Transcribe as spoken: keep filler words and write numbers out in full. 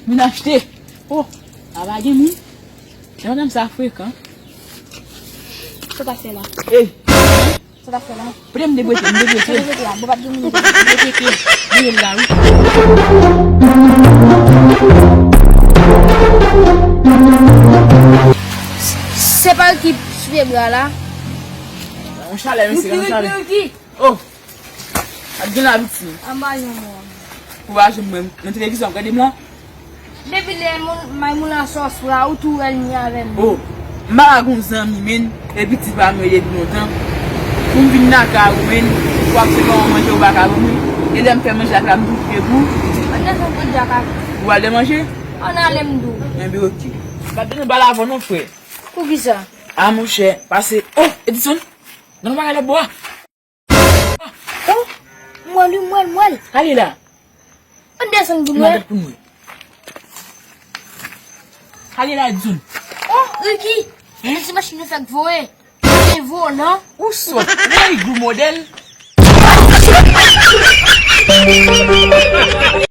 Vin achte. Oh, a pa gen moun. Jan madanm sa frekan. Sa w ap fè la? Ey. Sa w ap fè la? Pote m debwete, m debwete. Sa w debwete a? Bon, p ap gen moun debwete. Debwete, debwete la, wi. Se pa ki sou pye bra la. Yon chalè, mesye, yon chalè. Ricky, Ricky, Ricky. Oh! Ap gen la, piti. Anba yon mò. Ou pa janm wè m nan televizyon, ap gade m la? Depi lè moun, Maimouna sòsra, ou tou wè l ni avè m. Oh, m pa ka gon zanmi, menn, e piti pa m rele depi lontan. Pou m vin nan kay ou, menn, ou ap fè yon manje ou pa ka ban mwen. E lè m fè manje ak la, m tou fè pou. Ann desann pou djaka. Ou al de manje? Ann ale m di w. Enben, oke. Pa t de nou pale avè w non, frè. Poukisa? A, monchè, pase. Oh, Edison, nan nou pa gade lòt bò a. Oh, m wè l, wi, m wè l, m wè l. Ale la. Ann desann pou nou wè. Gade pou nou wè. Ale la, Edson. Oh, Ricky. Hein? Se machin nou fèk voye. Se volan. Ou sòt. Woy, gwo modèl.